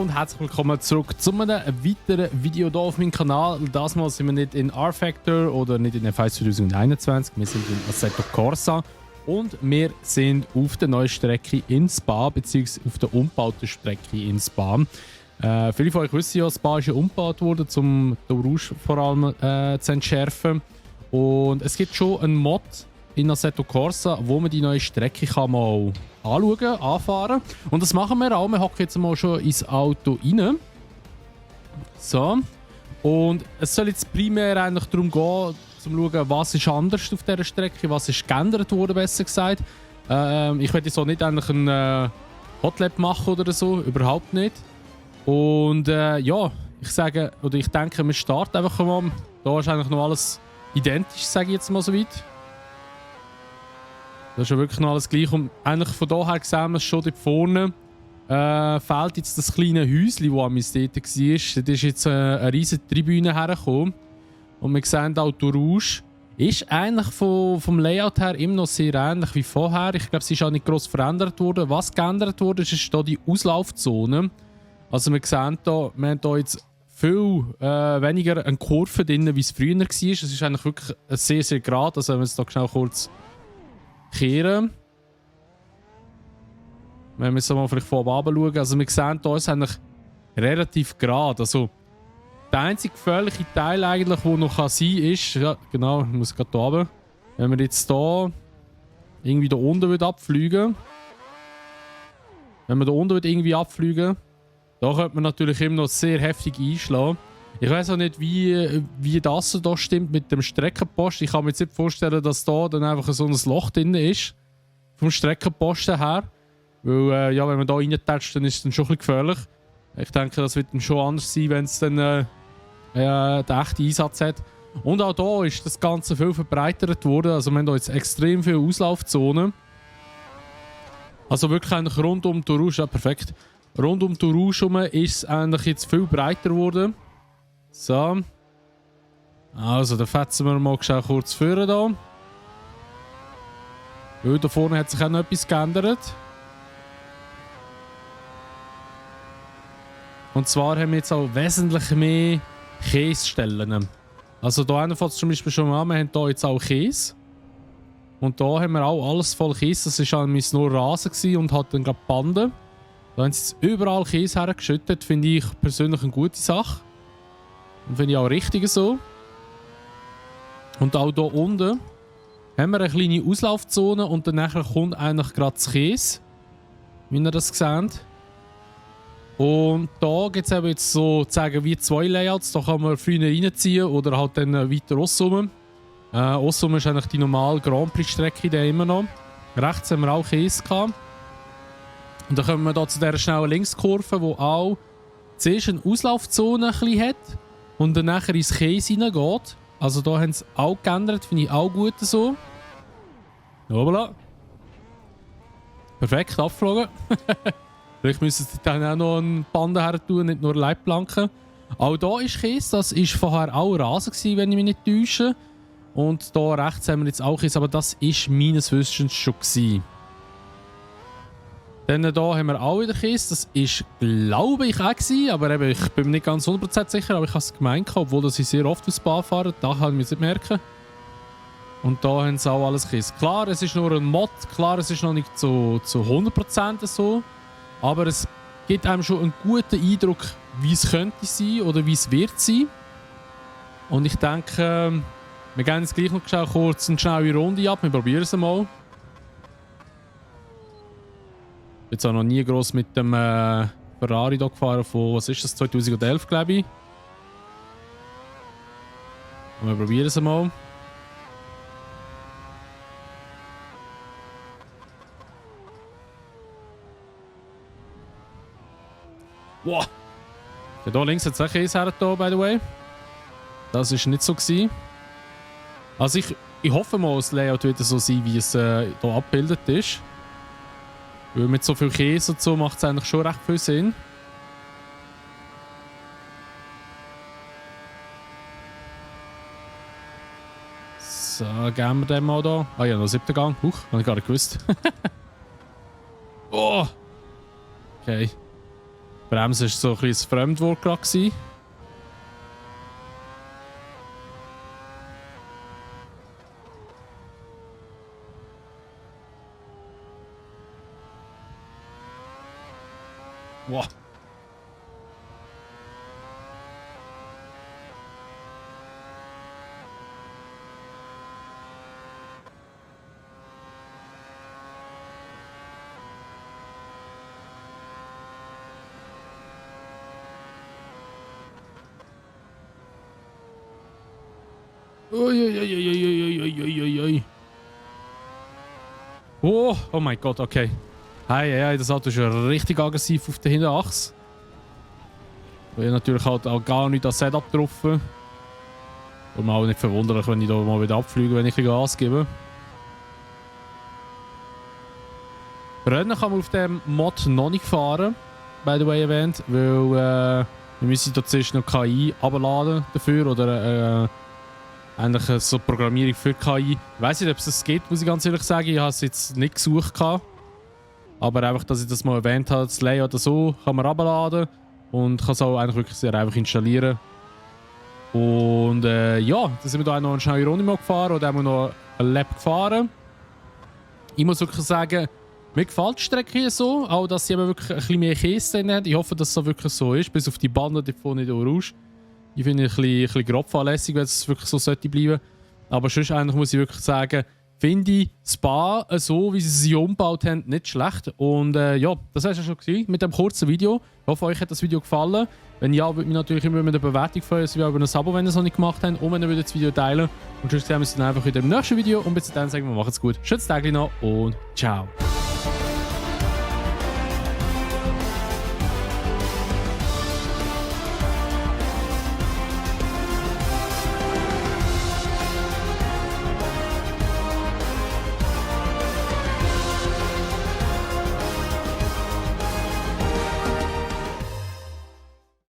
und herzlich willkommen zurück zu einem weiteren Video hier auf meinem Kanal. Das Mal sind wir nicht in R-Factor oder nicht in F1 2021, wir sind in Assetto Corsa und wir sind auf der neuen Strecke in Spa, beziehungsweise auf der umgebauten Strecke in Spa. Viele von euch wissen ja, Spa ist ja umgebaut worden, um den Rouge vor allem zu entschärfen. Und es gibt schon einen Mod in Assetto Corsa, wo man die neue Strecke kann mal anschauen, anfahren. Und das machen wir auch. Wir hocken jetzt mal schon ins Auto rein. So. Und es soll jetzt primär eigentlich darum gehen, zu schauen, was ist anders auf dieser Strecke, was ist geändert worden, besser gesagt. Ich werde so nicht eigentlich ein Hotlap machen oder so, überhaupt nicht. Und ja, ich denke, wir starten einfach mal. Da ist eigentlich noch alles identisch, sage ich jetzt mal so weit. Das ist ja wirklich noch alles gleich. Und eigentlich von daher sehen wir es schon dort vorne. Fehlt jetzt das kleine Häuschen, das am dort war. Da ist jetzt eine riesige Tribüne hergekommen. Und wir sehen auch, die Rouge ist eigentlich vom Layout her immer noch sehr ähnlich wie vorher. Ich glaube, sie ist auch nicht gross verändert worden. Was geändert wurde, ist hier die Auslaufzone. Also wir sehen hier, wir haben hier jetzt viel weniger eine Kurve drin, wie es früher war. Es ist eigentlich wirklich sehr, sehr gerade. Also wenn wir es hier schnell kurz kehren. Wenn wir es mal vielleicht von oben schauen. Also wir sehen, hier ist eigentlich relativ gerade. Also der einzige gefährliche Teil eigentlich, der noch sein kann, ist, ja genau, ich muss gerade hier runter. Wenn wir jetzt hier irgendwie da unten abfliegen. Wenn wir da unten irgendwie abfliegen, da könnte man natürlich immer noch sehr heftig einschlagen. Ich weiß auch nicht, wie das da stimmt mit dem Streckenpost. Ich kann mir jetzt nicht vorstellen, dass da dann einfach so ein Loch drin ist. Vom Streckenposten her. Weil, ja, wenn man da reintatscht, dann ist es dann schon ein bisschen gefährlich. Ich denke, das wird dann schon anders sein, wenn es dann den echten Einsatz hat. Und auch da ist das Ganze viel verbreitert worden. Also wir haben hier jetzt extrem viele Auslaufzonen. Also wirklich eigentlich rund um die Rouge, ja perfekt. Rund um die Rouge herum ist es eigentlich jetzt viel breiter geworden. So. Also, dann fetzen wir mal kurz führen da. Weil da vorne hat sich auch noch etwas geändert. Und zwar haben wir jetzt auch wesentlich mehr Käsestellen. Also da fängt es zum Beispiel schon an, wir haben hier jetzt auch Käse. Und da haben wir auch alles voll Käse. Das war nur Rasen und hat dann gerade Banden. Da haben sie jetzt überall Käse hergeschüttet, finde ich persönlich eine gute Sache. Und finde ich auch richtig so. Und auch hier unten haben wir eine kleine Auslaufzone und dann kommt eigentlich gerade das Käse. Wie ihr das seht. Und da gibt es eben jetzt sozusagen wie zwei Layouts. Da kann man früher reinziehen oder halt dann weiter rauszukommen. Rauszukommen ist eigentlich die normale Grand Prix-Strecke immer noch. Rechts haben wir auch Käse gehabt. Und dann kommen wir hier zu dieser schnellen Linkskurve, die auch zuerst eine Auslaufzone ein bisschen hat. Und dann nachher ins Käse hineingeht. Also da haben sie auch geändert, finde ich auch gut so. Hoppla. Perfekt, abgeflogen. Vielleicht müssen sie dann auch noch eine Bande her tun, nicht nur Leitplanken. Auch hier ist Käse, das war vorher auch Rasen gewesen, wenn ich mich nicht täusche. Und hier rechts haben wir jetzt auch Käse, aber das war meines Wissens schon gewesen. Dann hier haben wir auch wieder Käse. Das ist, glaube ich, auch gewesen, aber eben, ich bin mir nicht ganz 100% sicher, aber ich habe es gemeint, obwohl ich sehr oft aufs Spa fahre. Da kann ich es nicht merken. Und da haben sie auch alles Käse. Klar, es ist nur ein Mod, klar, es ist noch nicht zu 100% so, aber es gibt einem schon einen guten Eindruck, wie es könnte sein oder wie es wird sein. Und ich denke, wir gehen jetzt gleich noch kurz eine schnelle Runde ab, wir probieren es mal. Ich bin jetzt auch noch nie gross mit dem Ferrari hier gefahren von, was ist das, 2011 glaube ich. Und wir probieren es mal. Wow! Ja, hier links hat es auch Käse her, by the way. Das war nicht so gewesen. Also ich hoffe mal, das Layout wird so sein, wie es hier abgebildet ist. Weil mit so viel Käse und so macht es eigentlich schon recht viel Sinn. So, geben wir den mal da. Ah ja, noch 7. Gang. Habe ich gar nicht gewusst. Oh! Okay. Bremsen war so ein bisschen ein Fremdwort gerade gewesen. Wow. Uiuiuiuiuiuiuiui. Oh, oh mein Gott, okay. Hey, das Auto ist ja richtig aggressiv auf der Hinterachse. Weil natürlich halt auch gar nicht das Setup drauf. Und mir auch nicht verwunderlich, wenn ich da mal wieder abfliege, wenn ich ein bisschen Gas gebe. Rennen kann man auf dem Mod noch nicht fahren, by the way erwähnt, weil wir müssen da zuerst noch KI abladen dafür oder eigentlich so Programmierung für KI. Ich weiss nicht, ob es das geht, muss ich ganz ehrlich sagen. Ich habe es jetzt nicht gesucht. Aber einfach, dass ich das mal erwähnt habe, das Layout oder so kann man abladen und kann es auch eigentlich wirklich sehr einfach installieren. Und ja, dann sind wir da auch noch eine schnelle Runde mal gefahren oder haben wir noch ein Lab gefahren. Ich muss wirklich sagen, mir gefällt die Strecke hier so, auch dass sie eben wirklich ein bisschen mehr Käse drin hat. Ich hoffe, dass es so wirklich so ist, bis auf die Bande, die vorne nicht raus. Ich finde es ein bisschen grob fahrlässig, wenn es wirklich so sollte bleiben. Aber sonst eigentlich muss ich wirklich sagen, finde ich Spa so, wie sie es umgebaut haben, nicht schlecht. Und ja, das war es schon gewesen mit dem kurzen Video. Ich hoffe, euch hat das Video gefallen. Wenn ja, würde mich natürlich immer mit einer Bewertung freuen, sowie über ein Abo, wenn ihr es noch nicht gemacht habt. Und wenn ihr das Video teilen. Und sonst sehen wir uns dann einfach in dem nächsten Video. Und bis dann sagen wir, macht's gut. Schönes Tag noch und ciao.